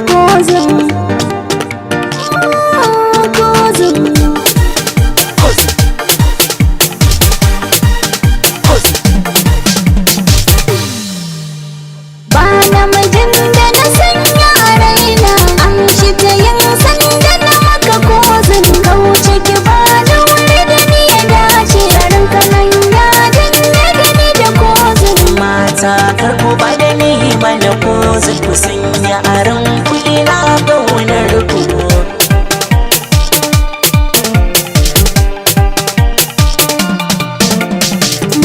Kozin, kozin. Ba namijin da na sanya a raina, amshi ta yin sanda na maka kozin. Kauce ki ba da wuri da ni ya dace, garin kanan ya danne da ni da kozin. Mata, kar ku ba da ni mana ko ku sanya aron kuɗi na ƙaunar ku.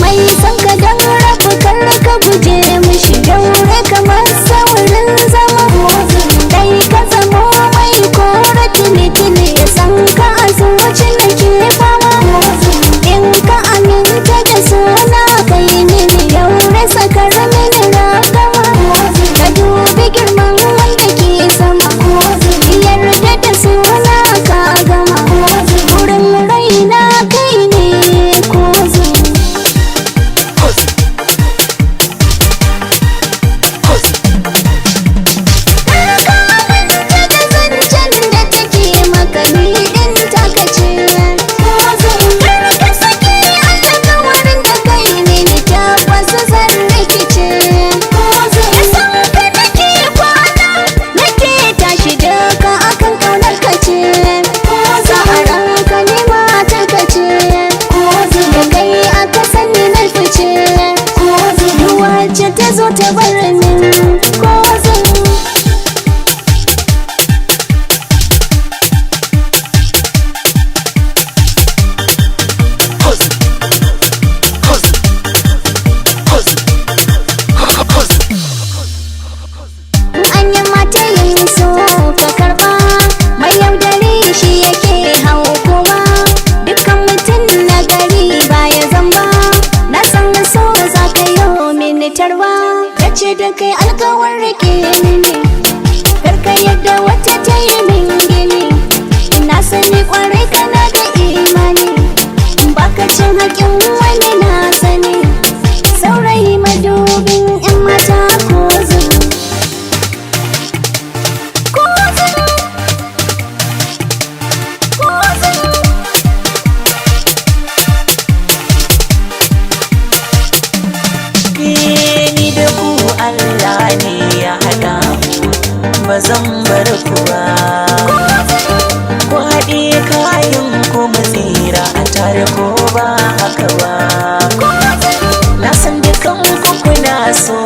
Mai son ka dan rabu, kar ka guje mishi, daure kamar saurin zama. Dai ka zamo mai kora tuni-tuni, ya san ka a zuci nake fama. In ka aminta da suna kai mini, daure sakar mini ragama. Ka dubi girman wanda ke sama, yarda da suna ka gama. Wurin raina kai ne kozin. Karka aminta da zancen da take maka, ni din taka ce. Karka saki alkawarin da kai mini, tabbas zan rikice. Da san ka nake kwana nake tashi, duka akan kaunar ka ce. Sa'aran ka ne matar ka ce, da kai aka sani na fice. Duk wacce ta zo ta bar min kozin. An yi mata yin so ka karba, mai yaudare shi yake hau kowa. Dukkan mutum na gari baya zamba, na san so za ka yi mini tarwa. Ta ce da kai alkawar rike mini, karka yadda wata ta yi min gini. Na sani kwarai kana da imani, baka cin haƙin wani, na sani. Saurayi madubin 'yan mata, kozin. Kozin, kozin. Ni da ku Allah ne ya haɗa mu, ba zan bar ku ba. Ku haɗe kayan ku mu tsira a tare, ko ba haka ba? Na san dukan ku kuna so.